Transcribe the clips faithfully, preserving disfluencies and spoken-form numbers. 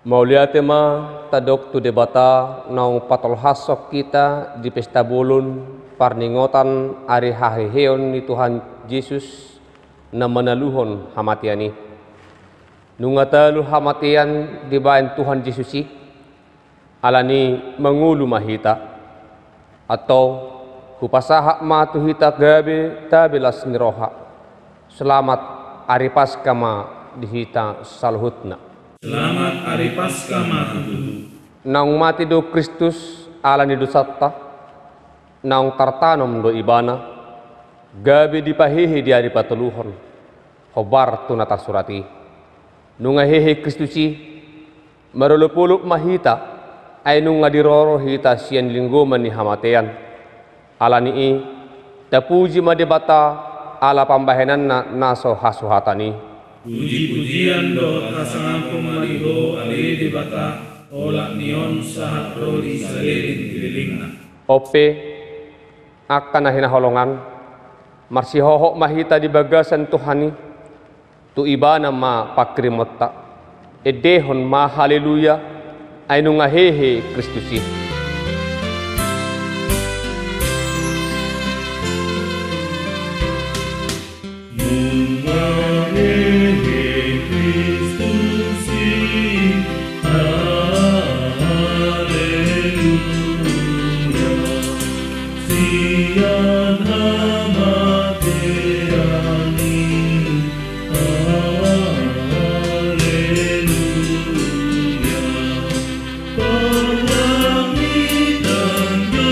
Mauliate ma tadok tu Debata naung patolhashon hita di pesta bolon parningotan ari haheheon ni Tuhan Jesus na manaluhon hamatean i. Nunga talu hamatean dibaen Tuhan Jesus i, alani mangolu ma hita. Antong, hupasahat ma tu hita gabe tabe las ni roha. Selamat ari Paska ma di hita saluhutna. Selamat ari Paska ma tutu. Naung mate do Kristus alani dosanta, naung tartanom do Ibana, gabe dipahehe di ari patoluhon, hombar tu na tarsurat i. Nunga hehe Kristus i, marolopolop ma hita, ai nunga diroro hita sian linggoman ni hamatean. Alani i, tapuji ma Debata ala pambahenanna na so hasuhatan i. Pujipujian dohot hasangapon ma di Ho ale Debata, olat ni on sahat ro di saleleng ni lelengna. On pe, angka na hinaholongan, marsihohot ma hita di bagasan Tuhan i, tu Ibana ma pangkirimonta. Endehon ma haleluya, ai nunga hehe Kristus i. Nunga hehe Kristus i, haleluya. Sian hamatean i, haleluya. Parlangitan do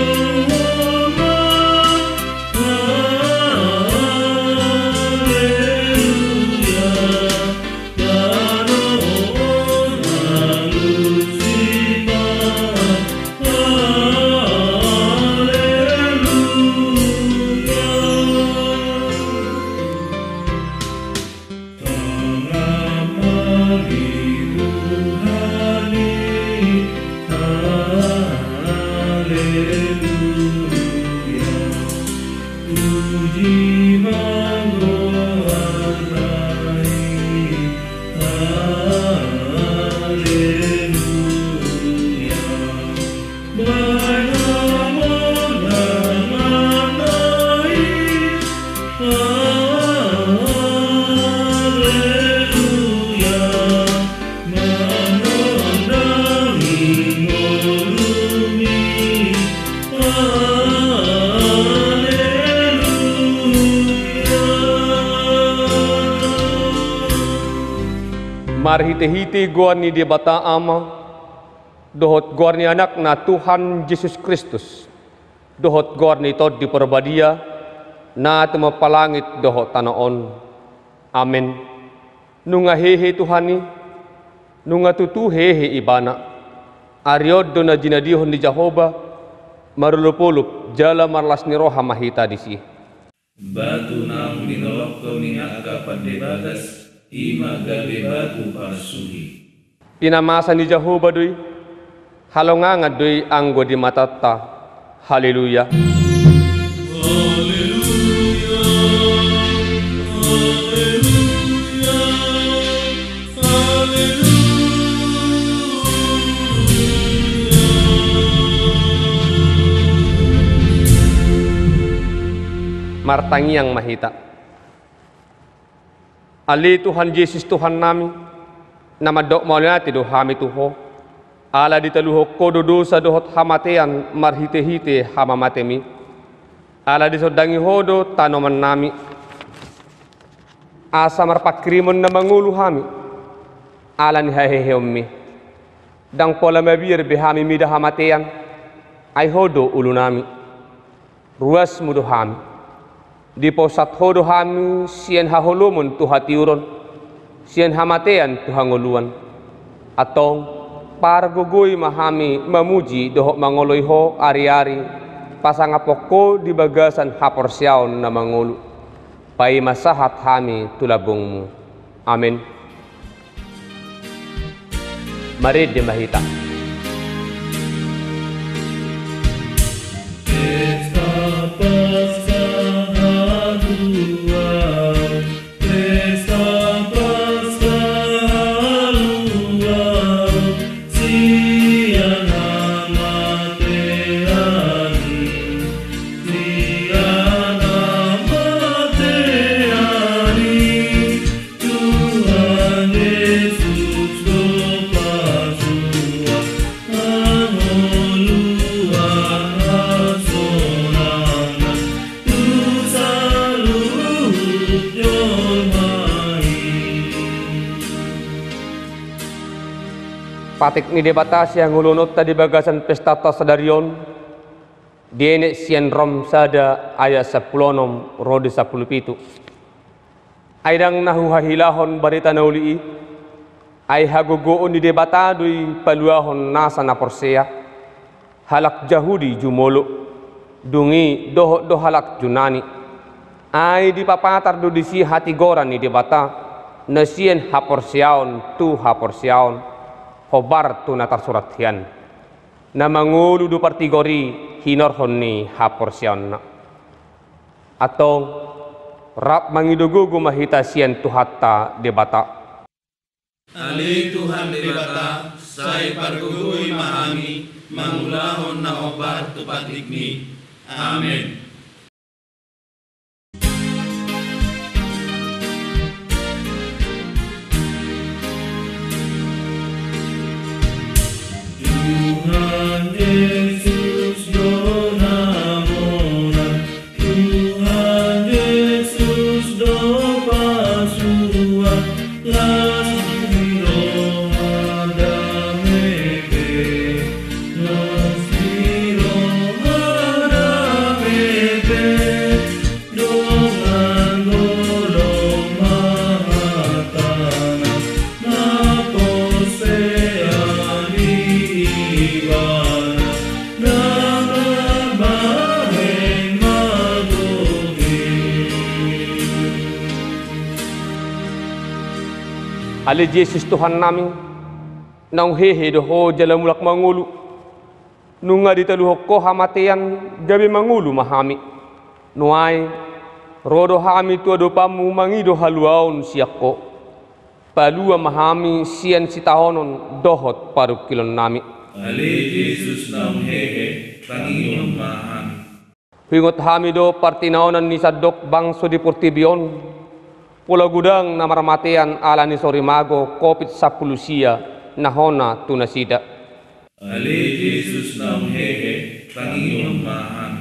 Ho ma, haleluya. Puji ma goarna i, haleluya. Baen hamonanganna i, haleluya. Manondangi ngolumi, haleluya. Marhitehite goar ni Debata Ama, dohot goar ni Anakna Tuhan Jesus Kristus, dohot goar ni Tondi Parbadia, na tumompa langit dohot tano on. Amen. Nunga hehe Tuhan i, nunga tutu hehe Ibana. Ari on do na jinadihon ni Jahowa, marolopolop jala marlas ni roha ma hita disi. Batu naung dinolongkon ni angka pande bagas, i ma gabe batu parsuhi. Pinamasa ni Jahowa do i, halongangan do i anggo di matanta. Haleluya. Haleluya, haleluya, haleluya. Martangiang ma hita. Ale Tuhan Jesus Tuhannami, na mandok mauliate do hami tu Ho, ala ditaluhon Ho do dosa dohot hamatean marhitehite hamamateMi. Ala disondangi Ho do tanomannami, asa marpangkirimon na mangolu hami, ala ni haheheonMi. Ndang pola mabiar be hami mida hamatean, ai Ho do ulunami. RuasMu do hami. Dipausat Ho do hami sian haholomon tu hatiuron, sian hamatean tu hangoluan. Antong, pargogoi ma hami mamuji dohot mangoloi Ho ari-ari, pasangaphon Ho di bagasan haporseaon na mangolu. Paima sahat hami tu lambungMu. Amen. Marende ma hita. Pesta Paska haluaon, pesta Paska haluaon. Patik ni Debata sian ulaonta di bagasan pestanta sadari on, dienet sian Rom sada ayat sampulu onom ro di sampulu pitu. Ai ndang na huhahilahon barita na uli i, ai hagogoon ni Debata do i paluahon nasa na porsea, halak Jahudi jumolo, dung i dohot do halak Junani. Ai dipapatar do disi hatigoran ni Debata, na sian haporseaon tu haporseaon, hombar tu na tarsurat hian. Na mangolu do partigor i hinorhon ni haporseaonna. Antong, rap mangido gogo ma hita sian Tuhanta Debata. Ale Tuhan Debata, sai pargogoi ma hami mangulahon na hombar tu patikmi. Amen. Tuhan Jesus do na monang, Tuhan Jesus do pasuan, las ni roha dame be, las ni roha dame be. Dongan golom ma hatana, na porsea di Ibana, na mambahen ma dohot i. Ale Jesus Tuhannami, naung hehe do Ho jala mulak mangolu. Nunga ditaluhon Ho hamatean gabe mangolu ma hami. Nuaeng, ro do hami tu adopanMu mangido haluaon sian Ho. Palua ma hami sian sitaonon dohot parungkilonnami. Ale Jesus naung hehe, tangihon ma hami. Huingot hami do partinaonan ni sandok bangso di portibi on, pola godang na marmatean ala ni sorimago Covid sampulu sia, na hona tu nasida. Ale Jesus naung hehe, tangihon ma hami.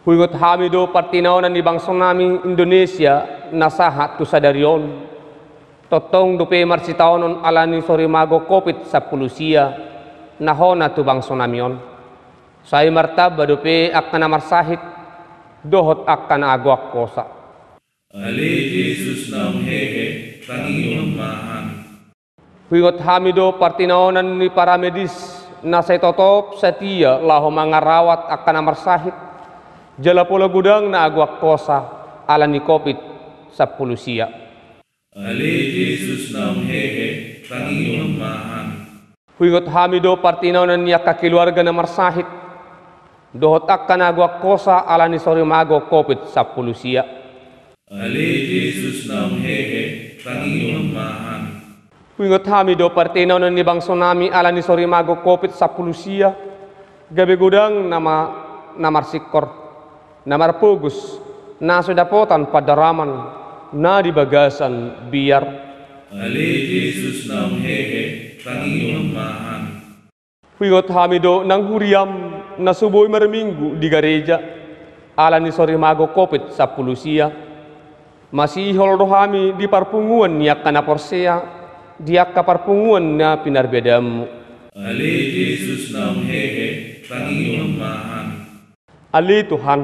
Huingot hami do partinaonan ni bangsonami Indonesia na sahat tu sadari on. Tongtong dope marsitaonon ala ni sorimago Covid sampulu sia, na hona tu bangsonami on. Sai martamba dope angka na marsahit, dohot angka na agoan hosa. Ale Jesus naung hehe, tangihon ma hami. Huingot hami do partinaonan ni paramedis na sai totop satia laho mangarawat angka na marsahit, jala pola godang na agoan hosa ala ni Covid sampulu sia. Ale Jesus naung hehe, tangihon ma hami. Huingot hami do partinaonan ni angka keluarga na marsahit, dohot angka na agoan hosa ala ni sorimago Covid sampulu sia. Ale Jesus naung hehe, tangihon ma hami. Huingot hami do partinaonan ni bangsonami ala ni sorimago Covid sampulu sia, gabe godang na ma-, na marsingkor, na marpogos, na so dapotan pandaraman, na di bagasan biar. Ale Jesus naung hehe, tangihon ma hami. Huingot hami do nang huriam na so boi marminggu di gareja, ala ni sorimago Covid sampulu sia. Masihol do hami di parpunguan ni angka na porsea, di angka parpunguan na pinarbadaanMu. Ale Jesus naung hehe, tangihon ma hami. Ale Tuhan,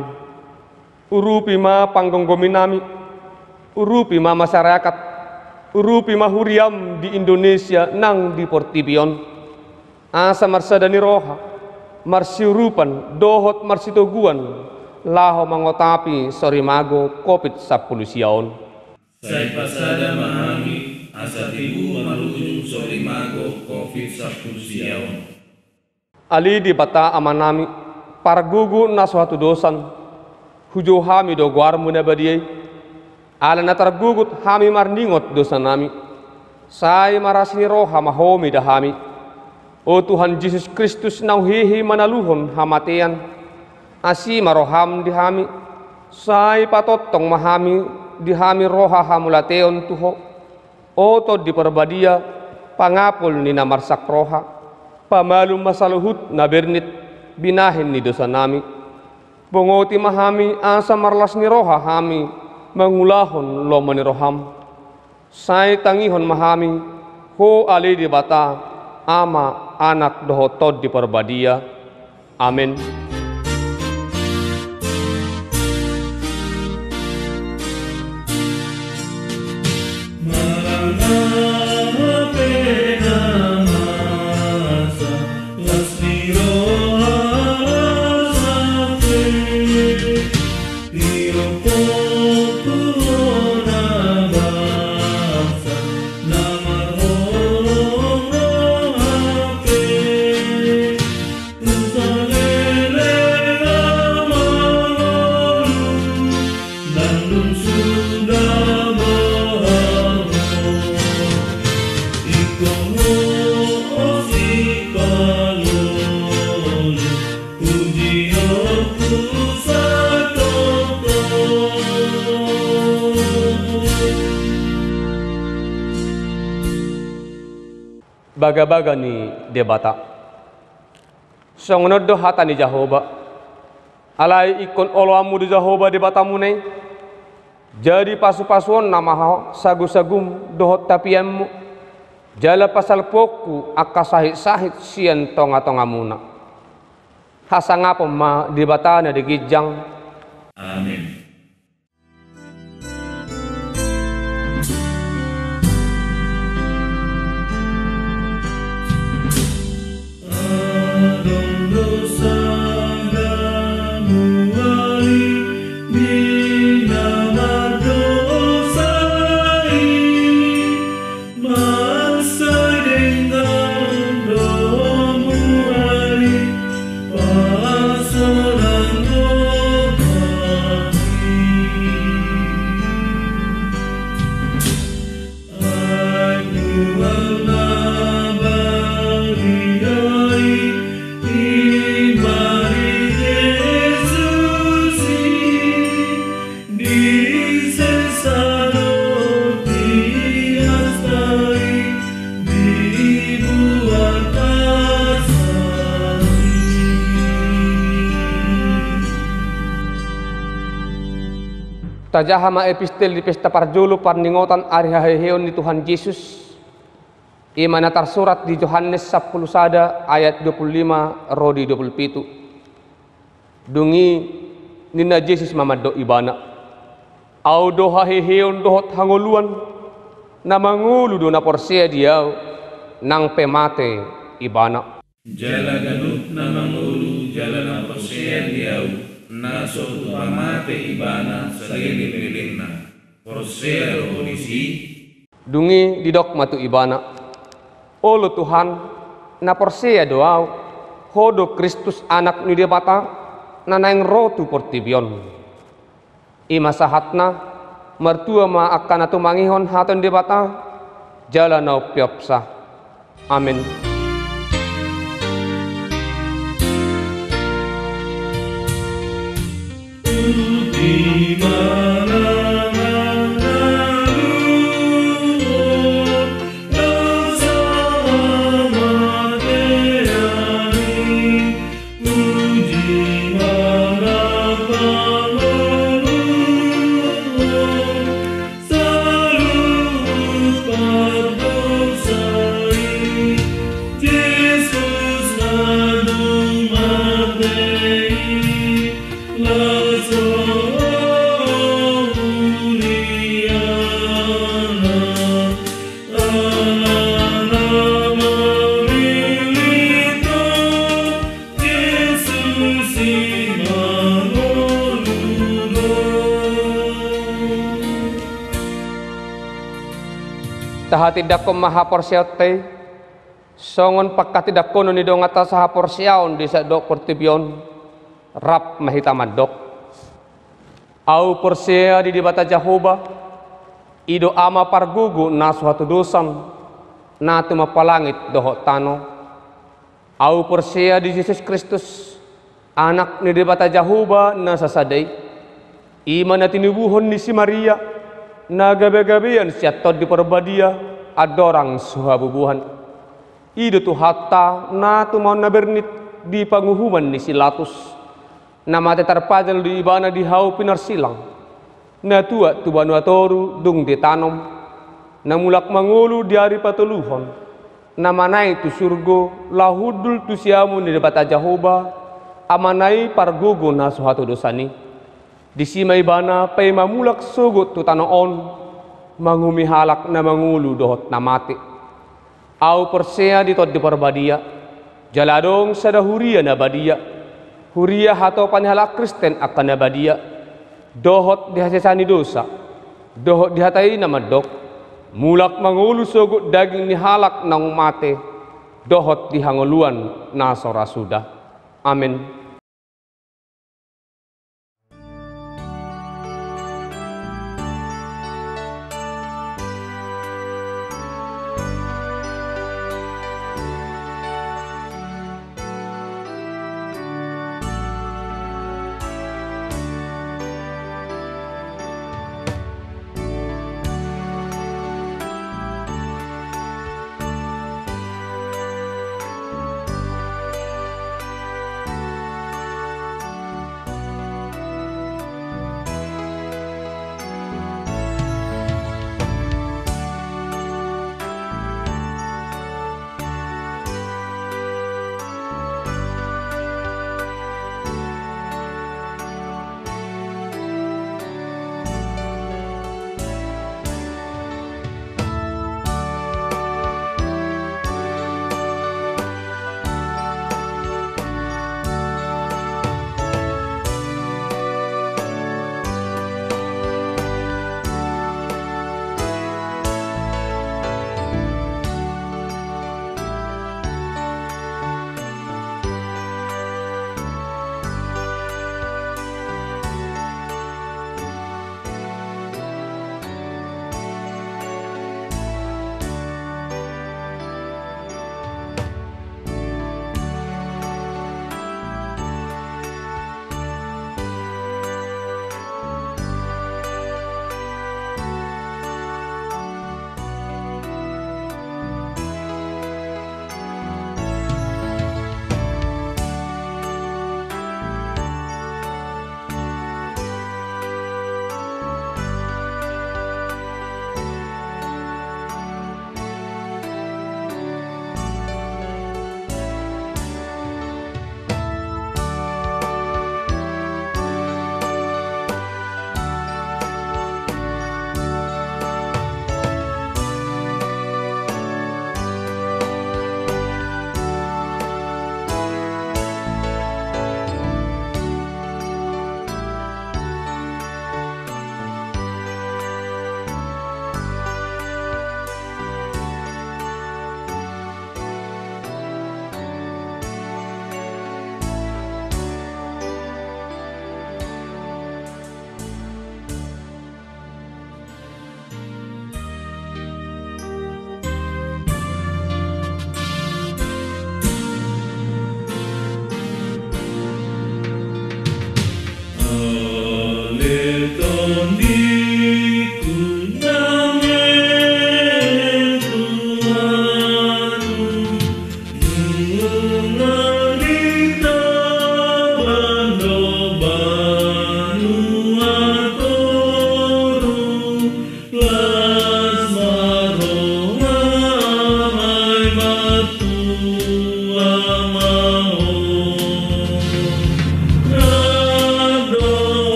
urupi ma panggomgominami, urupi ma masyarakat, urupi ma huriam di Indonesia nang di portibi on. Asa marsada ni roha, marsiurupan, dohot marsitoguan, laho mangotapi sorimago Covid sampulu sia on. Sai pasada ma hami, asa tibu marujung sorimago Covid sampulu sia on. Ale Debata Amanami, pargogo na so hatudosan, hujou hami do goarMu na badia i. Ala na targogot hami marningot dosanami, sai marlas ni roha ma Ho mida hami. O Tuhan Jesus Kristus naung hehe manaluhon hamatean, asi ma rohaM di hami, sai patongtong ma hami, di hami roha hamauliateon tu Ho. O Tondi Parbadia, pangapul ni na marsak roha, pamalum ma saluhut na bernit, binahen ni dosanami. Bongoti ma hami asa marlas ni roha hami mangulahon lomo ni rohaM. Sai tangihon ma hami, Ho ale Debata, Ama, Anak dohot Tondi Parbadia. Amen. Bagabaga ni Debata. Songon on do hata ni Jahowa. Alai ingkon oloanmu do Jahowa Debatamuna i. Jadi pasupasuonna ma ho sagusagum dohot tapianmu. Jala pasalpuonku angka sahitsahit sian tongatongamuna. Hasangapon ma Debata na di ginjang. Amen. Tajaha ma epistel di pesta parjolo parningotan ari haheheon ni Tuhan Jesus. I ma na tarsurat di Johannes sampulu sada ayat dua pulu lima ro di dua pulu pitu. Dung i ninna Jesus ma mandok ibana, Ahu do haheheon dohot hangoluan, na mangolu do na porsea di Ahu, nang pe mate ibana. Jala ganup na mangolu jala na porsea di Ahu, na so tupa mate ibana saleleng ni lelengna. Porsea do ho disi? Dung i didok ma tu ibana, Olo Tuhan, na porsea do ahu, Ho do Kristus Anak ni Debata, na naeng ro tu portibi on. I ma sahatna, martua ma angka na tumangihon hata ni Debata, jala na umpeopsa. Amen. Tahatindangkon ma haporseaonta i, songon pangkatindangkonon ni donganta sahaporseaon di sadok portibi on, rap ma hita mandok. Ahu porsea di Debata Jahowa, i do Ama pargogo na so hatudosan, na tumompa langit dohot tano. Ahu porsea di Jesus Kristus, Anak ni Debata Jahowa na sasada i, i ma na tinubuhon ni si Maria, na gabegabean sian Tondi Parbadia, andorang so habubuhan. I do Tuhanta, na tumaon na bernit di panguhuman ni si Latus, na mate tarpajal do ibana di hau pinarsilang, na tuat tu banua toru dung ditanom, na mulak mangolu di ari patoluhon, na manaek tu surgo, laho hundul tu siamun ni Debata Jahowa, Amana i pargogo na so hatodosan i. Disi ma Ibana paima mulak sogot tu tano on, manguhumi halak na mangolu dohot na mate. Ahu porsea di Tondi Parbadia, jala adong sada huria na badia, huria hatopan ni halak Kristen angka na badia, dohot di hasesaan ni dosa, dohot di hata i na mandok, mulak mangolu sogot daging ni halak naung mate, dohot di hangoluan na so ra suda. Amen.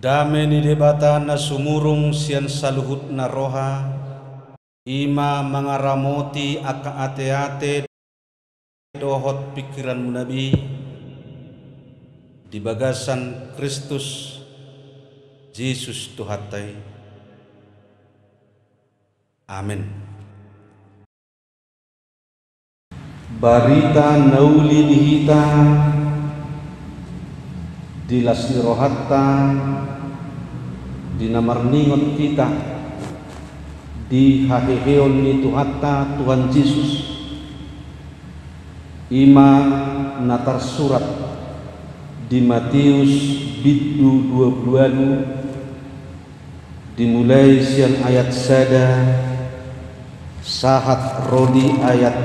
Dame ni Debata na sumurung sian saluhutna roha, i ma mangaramoti angka ateate dohot pingkiranmuna be di bagasan Kristus Jesus Tuhanta i. Amen. Barita na uli di hita, di las ni rohanta, di na marningot hita di haheheon ni Tuhanta, Tuhan Jesus, i ma na tarsurat di Mateus bindu dua pulu ualu Dimulai sian ayat sada sahat ro di ayat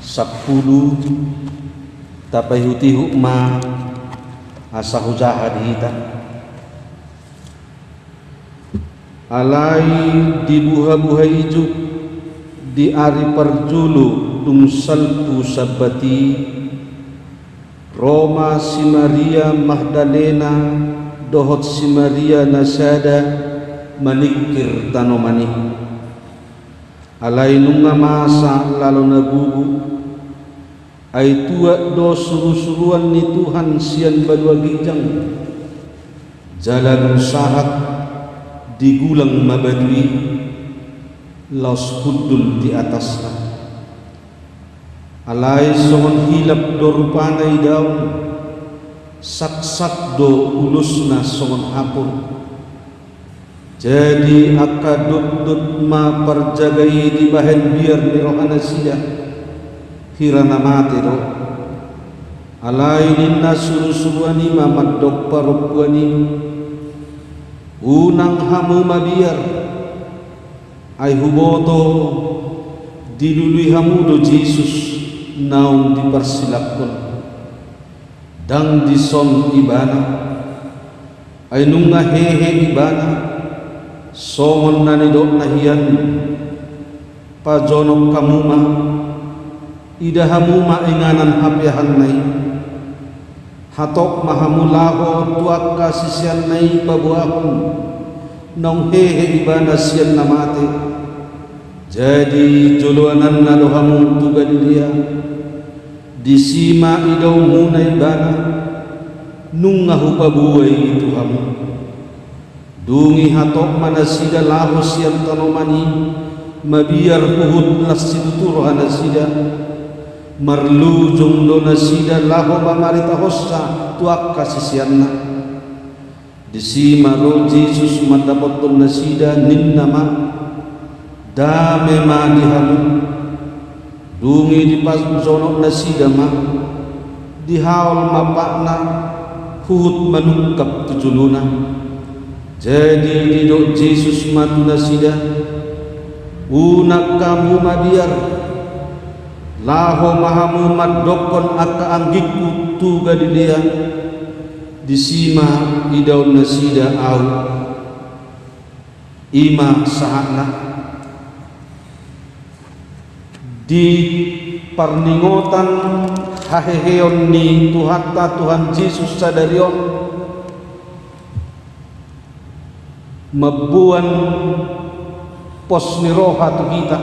sampulu, tapaihutihut ma asa hujaha di hita. Alai di buhabuha ijuk, di ari parjolo dung salpu Sabbat i, ro ma si Maria Magdalena dohot si Maria na sada maningkir tanoman i. Alai nunga masa lalo na bubu, ai tuak do surusuruan ni Tuhan sian banua ginjang. Jala dung sahat, digulang ma batu i, laos hundul di atasna. Alai songon hilap do rupana idaon, saksak do ulusna songon hapur. Jadi angka dotdot ma parjaga i dibahen biar ni rohanasida, hira na mate do. Alai ninna surusuruan i ma mandok parompuan i: Unang hamu mabiar, ai huboto dilului hamu do Jesus naung diparsilaphon. Ndang dison ibana, ai nunga hehe ibana, songon na nidokna hian. Pajonok hamu ma, ida hamu ma inganan hapeahanna i. Hatop ma hamu laho tu angka siseanna i paboahon, naung hehe ibana sian na mate. Jadi joloananna do hamu tu Galilea. Disi ma idaonmuna ibana, nunga hupaboa i tu hamu. Dung i hatop ma nasida laho sian tanoman i, mabiar huhut las situtu rohanasida. Marlujung do nasida laho mamaritahonsa tu angka siseanna. Disi ma ro Jesus mandapothon nasida, ninna ma: Dame ma di hamu. Dung i dipajonok nasida ma, dihaol ma patna, huhut manungkap tu jolona. Jadi didok Jesus ma tu nasida: Unang hamu mabiar, laho ma hamu mandokkon angka anggingku tu Galilea. Disi ma idaon nasida ahu. I ma sahatna. Di parningotan haheheon ni Tuhanta Tuhan Jesus sadari on, mamboan pos ni roha tu hita,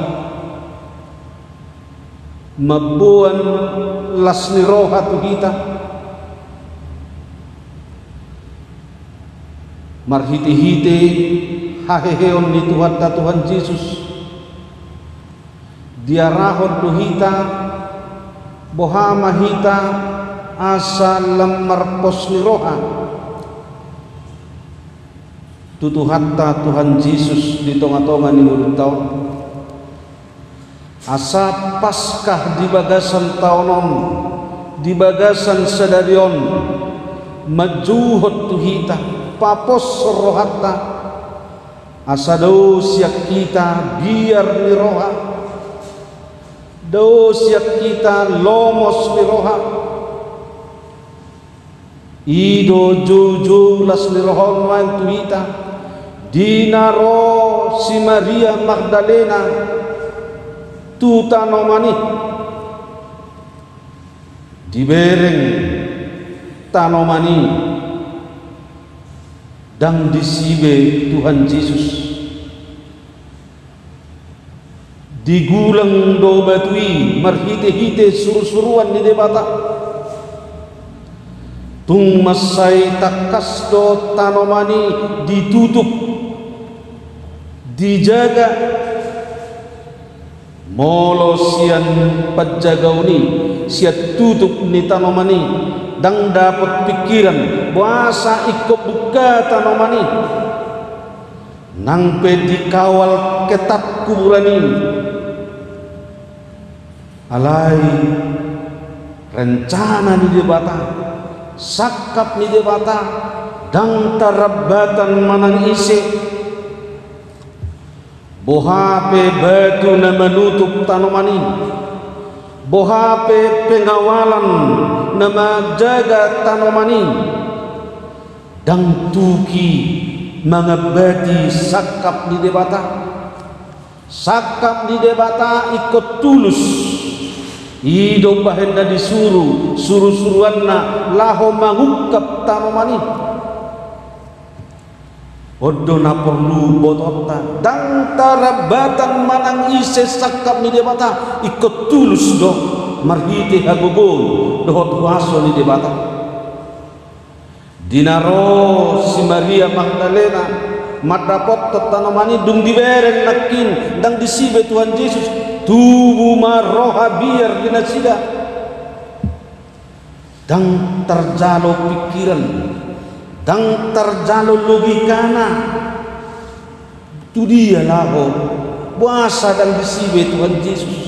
mamboan las ni roha tu hita, marhitehite haheheon ni Tuhanta Tuhan Jesus, diarahon do hita, boha ma hita asa lam marpos ni roha tu Tuhanta Tuhan Jesus di tongatonga ni ngolunta on. Asa Paskah di bagasan taon on, di bagasan sadari on, manjouhon tu hita, paposhon rohanta, asa dao sian hita biar ni roha, dao sian hita lomos ni roha. I do joujou las ni roha on nuaeng tu hita, di na ro si Maria Magdalena tu tanoman i, dibereng tanoman i, ndang disi be Tuhan Jesus. Digulang do batu i marhitehite surusuruan ni Debata. Tung mansai tangkas do tanoman i ditutup, dijaga. Molo sian panjagaon i, sian tutup ni tanoman i, ndang dapot pingkiran boasa ingkon bungka tanoman i. Nang pe dikawal ketat kuburan i, alai rencana ni Debata, sangkap ni Debata, Ndang tarambatan manang ise, boha pe batu na manutup tanoman i, boha pe pengawalan na manjaga tanoman i, ndang tuki mangambati sangkap ni Debata. Sangkap ni Debata ingkon tulus. I do bahen na disuru surusuruanna laho mangungkap tanoman i. On do na porlu botoonta, ndang tarambatan manang ise sangkap ni Debata, ingkon tulus do marhite hagogoon dohot huaso ni Debata. Di na ro si Maria Magdalena mandapothon tanoman i, dung dibereng nangkin ndang disi be Tuhan Jesus, tubu ma roha biar di nasida. Ndang tarjalo pingkiran, ndang tarjalo logikana. Tu dia laho, boasa ndang disi be Tuhan Jesus?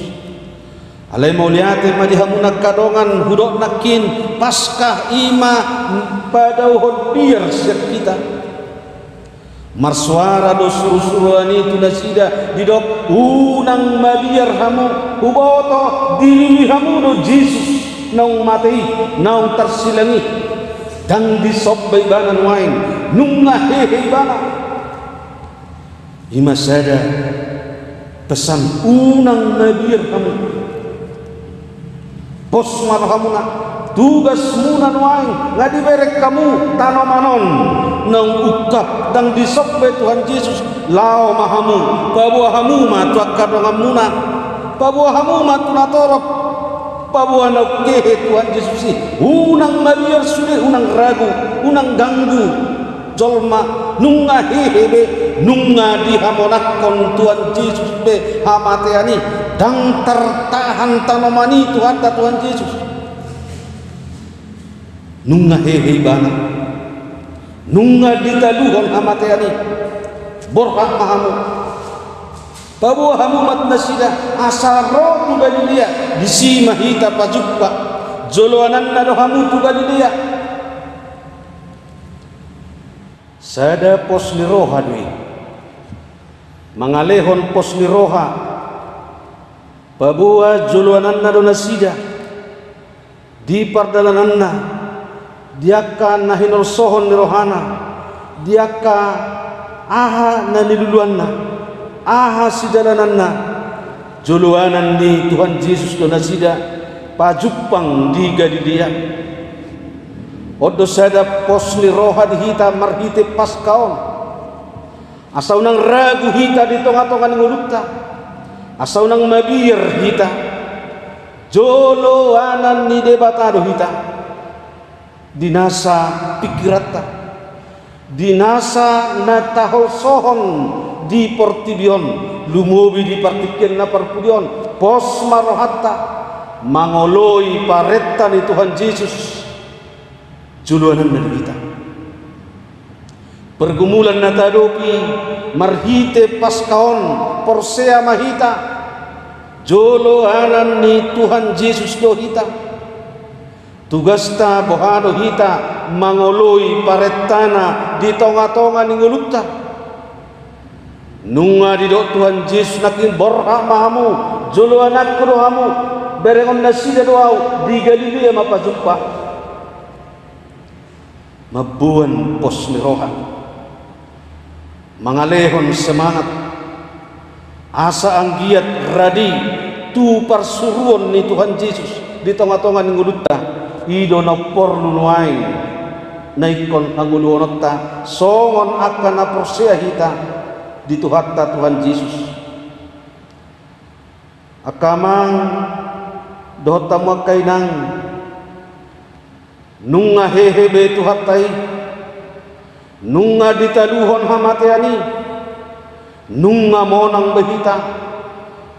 Alai mauliate ma di hamu angka dongan, hudok nangkin, Paskah i ma padaohon biar sian hita. Marsuara do surusuruan i tu nasida, didok, unang mabiar hamu, huboto dilului hamu do Jesus naung mate i, naung tarsilang i. Ndang disomba ibana nuaeng, nunga hehe ibana. I ma sada pesan, unang mabiar hamu. Pos ma rohamuna, tugasmuna nuaeng, nga dibereng hamu tanoman on naung ungkap, ndang disomba Tuhan Jesus, laho ma hamu, paboa hamu ma tu angka donganmuna, paboa hamu ma tu natorop, paboa naung hehe Tuhan Jesus i, unang mabiar sude, unang ragu, unang ganggu. Jolma nunga hehe be, nunga dihamonangkon Tuhan Jesus be hamatean i, ndang tartahan tanoman i tu hata Tuhan Jesus. Nunga hehe ibana, nunga ditaluhon hamatean i. Borhat ma hamu. Paboa hamu ma tu nasida, asa ro tu Galilea, disi ma hita pajumpa. Joloananna do hamu tu Galilea. Sada pos ni roha do i. Mangalehon pos ni roha, paboa joloananna do nasida di pardalananna, di angka na hinolsohon ni rohana, di angka aha na niluluanna, aha sidalananna. Joloanan ni Tuhan Jesus do nasida pajumpang di Galilea. On do sada pos ni roha di hita marhite Paskah on. Asa unang ragu hita di tongatonga ni ngolunta. Asa unang mabiar hita. Joloanan ni Debata do hita. Di nasa pingkiranta, di nasa na taholsohon di portibi on, lumobi di partingkian na parpudi on, pos ma rohanta mangoloi parenta ni Tuhan Jesus. Joloananna do hita. Pergumulan na tahadopi marhite Paskah on, porsea ma hita, joloanan ni Tuhan Jesus do hita. Tugasta boha do hita mangoloi parentana di tongatonga ni ngolunta. Nunga didok Tuhan Jesus nangkin, borhat ma hamu, joloananku do hamu, berengon nasida do ahu, di Galilea ma pajumpa. Mamboan pos ni roha, mangalehon semangat, asa anggiat radi tu parsuruon ni Tuhan Jesus di tongatonga ni ngolunta. I do na porlu nuaeng na ingkon hangoluhononta songon angka na porsea hita di Tuhanta Tuhan Jesus. Angka amang dohot hamu angka inang, nunga hehe be Tuhanta i, nunga ditaluhon hamatean i, nunga monang be hita,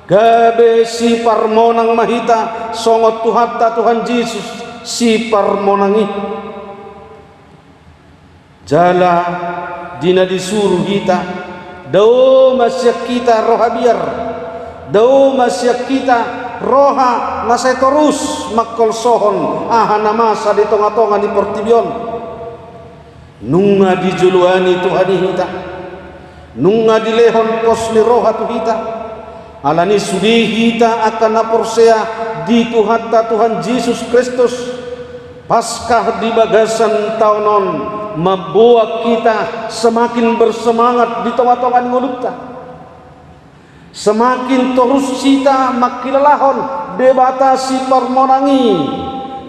gabe siparmonang ma hita songon Tuhanta Tuhan Jesus siparmonang i. Jala di na disuru hita, dao ma sian hita roha biar, dao ma sian hita roha na sai torus mangholsohon aha na masa di tongatonga ni portibi on. Nunga dijoloani Tuhan i hita, nunga dilehon pos ni roha tu hita, alani sude hita angka na porsea di Tuhanta Tuhan Jesus Kristus, Paskah di bagasan taon on mamboan hita semakin bersemangat di tonga-tonga ni ngolunta. Semakin torus hita mangkilalahon Debata Siparmonang i,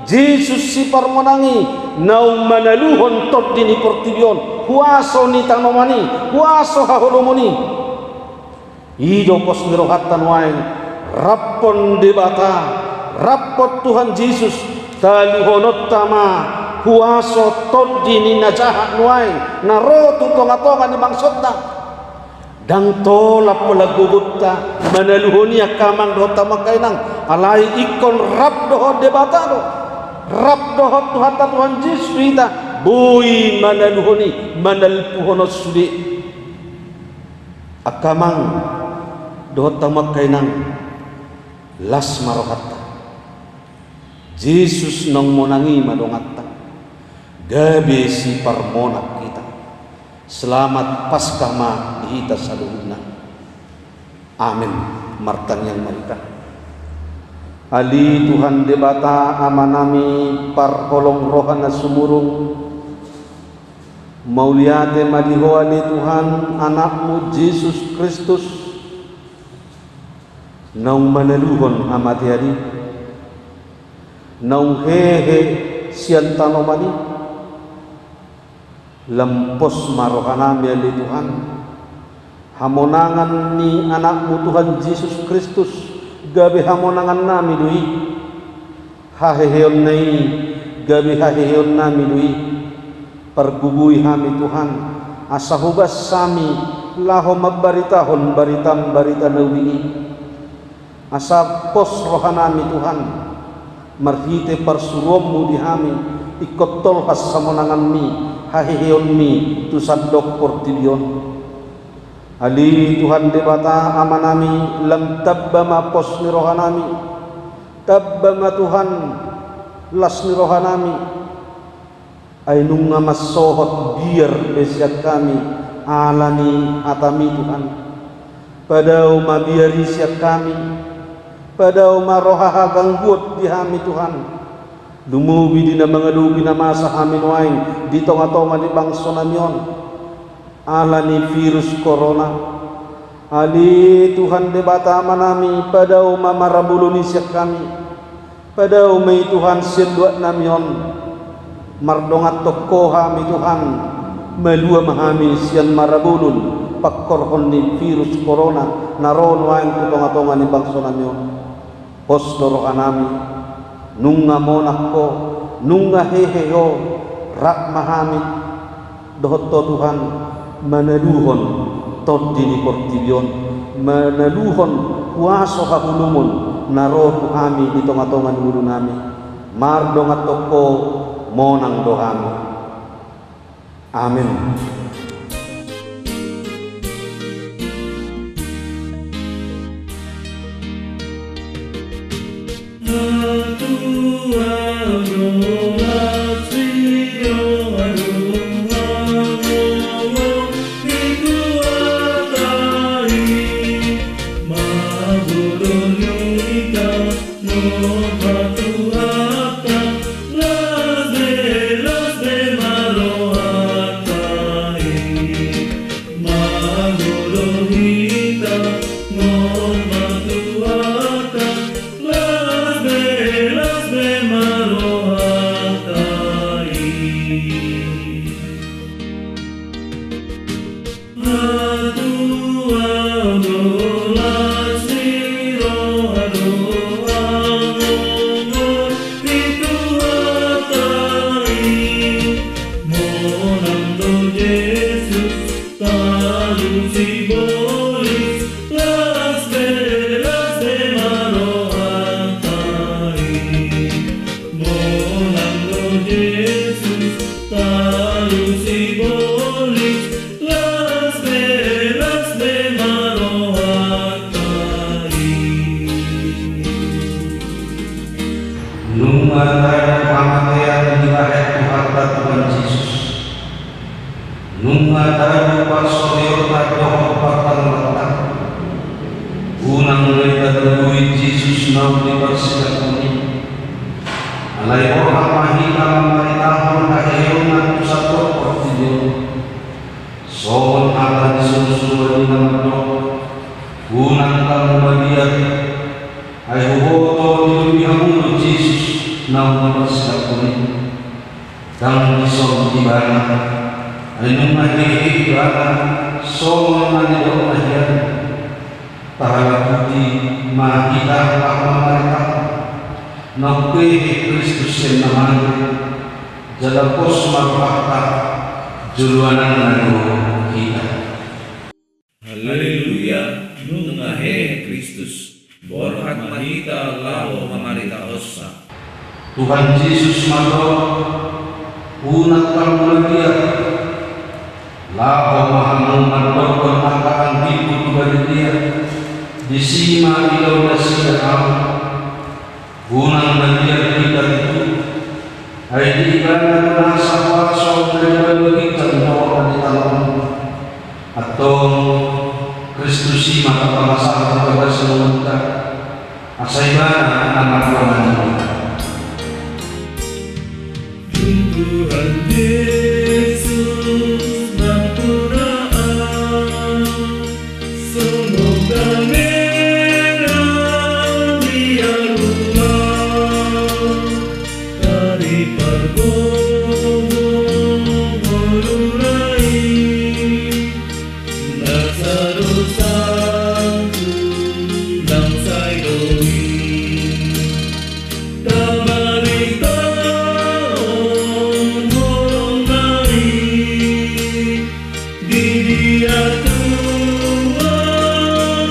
Jesus Siparmonang i, naung manaluhon tondi ni portibi on, huaso ni tanoman i, huaso haholomon i. I do pos ni rohanta nuaeng, raphon Debata, raphon Tuhan Jesus, taluhononta ma huaso tondi ni na jahat nuaeng, na ro tu tonga-tonga ni bangsonta. Ndang tolap pola gogonta manaluhon i angka amang dohot hamu angka inang, alai ingkon rap dohot Debata do, rap dohot Tuhanta Tuhan Jesus do hita, boi manaluhon i, manalpuhon on sude. Angka amang dohot hamu angka inang, las ma rohanta. Jesus naung monang i ma donganta, gabe siparmonang hita. Selamat Paskah ma di hita saluhutna. Amen. Martangiang ma hita. Ale Tuhan Debata Amanami parholong roha na sumurung, mauliate ma di Ho ale Tuhan, Anakmu Jesus Kristus, naung manaluhon hamatean i, naung hehe sian tanoman i. Lam pos ma rohanami ale Tuhan, hamonangan ni Anakmu Tuhan Jesus Kristus gabe hamonangannami do i. Haheheonna i gabe haheheonnami do i. Pargogoi hami Tuhan, asa hobas hami laho mambaritahon baritam barita na uli i. Asa pos rohanami Tuhan, marhite parsuruonmu di hami, ingkon tolhas hamonanganmi, haheheonmi tu sandok portibi on. Ale Tuhan Debata Amanami, lam tamba ma pos ni rohanami, tamba ma Tuhan las ni rohanami. Ai nunga mansohot biar be sian hami ala ni hatami Tuhan. Padao ma biar i sian hami, padao ma roha hagangguon di hami Tuhan. Lumobi di na mangadopi na masa hami nuaeng di tonga-tonga ni bangsonami on. Ala ni virus corona. Ale Tuhan Debata Amanami, padao ma marabolon i sian hami. Padao ma i Tuhan sian luatnami on. Mardonganhon Ho hami Tuhan, malua ma hami sian marabolon pangkorhon ni virus corona na ro nuaeng tu tonga-tonga ni bangsonami on. Pos do rohanami, nunga monang Ho, nunga hehe Ho, rap ma hami dohot Ho Tuhan, manaluhon tondi ni portibi on, manaluhon huaso haholomon na ro tu hami di tonga-tonga ni ngolunami. Mardonganhon Ho, monang do hami. Amen. Tuhan Jesus naung diparsidangkon i. Alai borhat ma hita mamaritahon haheheonna tu saluhut portibi on. Songon hata ni surusuruan i na mandok: Unang hamu maliat, ai huboto dilobi hamu do Jesus naung diparsidangkon i. Ndang dison ibana, ai nunga hehe ibana songon na nidokna hian. Tahalak boti ma hita laho mamaritahon, naung hehe Kristus sian na mate, jala pos ma rohanta joloananna do hita. Haleluya, nunga hehe Kristus, borhat ma hita laho mamaritahonsa. Tuhan Jesus mandok: Unang hamu maliat, laho ma hamu mandokkon angka anggingku tu Galilea, disi ma idaon nasida ahu. Unang maliat hita tutu, ai di ibana do nasa huaso na di banua ginjang dohot na di tano on. Antong, Kristus i ma tapamasahon di bagasan ngolunta, asa ibana na mandongani hita. Tuhan Jesus, nampuna ahu, songgop damena di ahu ma, taripargogom ngoluna i, nasa dosangku nang sai do i. Tabaritahon holongna i, di dia tua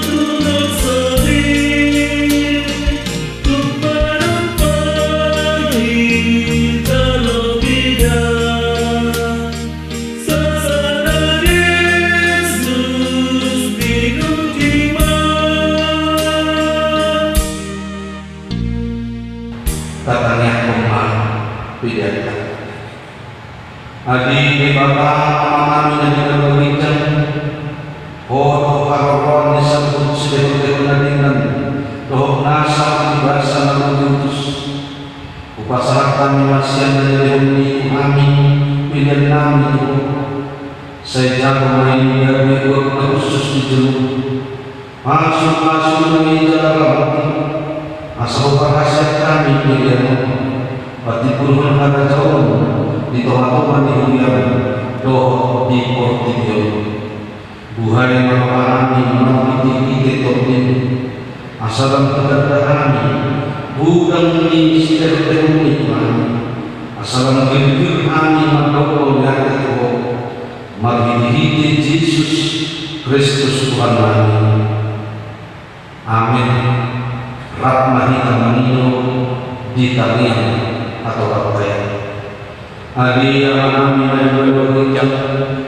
tu dosa i, tung padan pahit jala bida. Sasada Jesus pinuji ma. Tatangianghon ma peleanta. Ale Debata Amanami na di banua ginjang, Ho do haroroan ni saluhut silehonlehon na denggan dohot nasa di bagasan na ro di utus. Hupasahat hami ma sian na nilehonMi tu hami peleannami tu Ho. Sai jago ma i gabe uap na hushus di jolom. Pasu-pasu ma i jala ramoti, asa huparhaseat hami pelean on, patimburhon harajaonMu di tonga-tonga ni huriaM dohot di portibi on. Buhai ma rohanami marhite-hite TondiM, asa lam hutanda hami godang ni silehonlehonMi tu hami, asa lam girgir hami mandok mauliate tu Ho, marhite-hite Jesus Kristus Tuhannami. Amen. Rap ma hita mangido di tangiang hatorangnta i. Ale Amanami na di banua ginjang,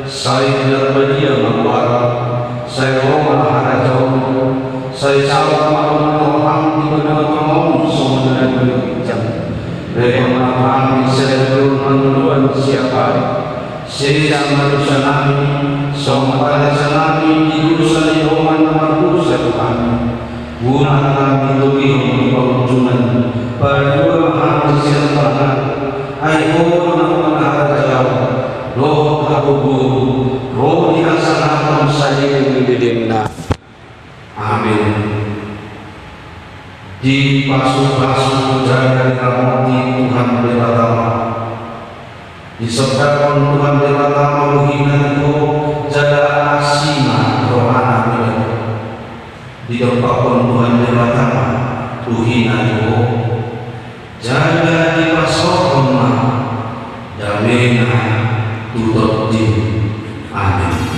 sai pinarbadia ma goarMu, sai ro ma harajaonMu, sai saut ma rohaM di banua tonga on songon na di banua ginjang. Lehon ma tu hami sadari on hangoluan siapari. Sesa ma dosanami, songon panesanami di dosa ni dongan na mardosa tu hami. Unang hami togihon tu pangunjunan, palua ma hami sian pangago, ai Ho do naung manang harajaon, dohot hagogoon, ro di hasangapon saleleng ni lelengna. Amen. Dipasu-pasu jala diramoti Tuhan Debata ma. Disondangkon Tuhan Debata ma uhina tu ho, jala asi ma rohana tu ho. Didompakkon Tuhan Debata ma uhina tu ho, jala dipasaorhon ma damena tu tondim. Amen.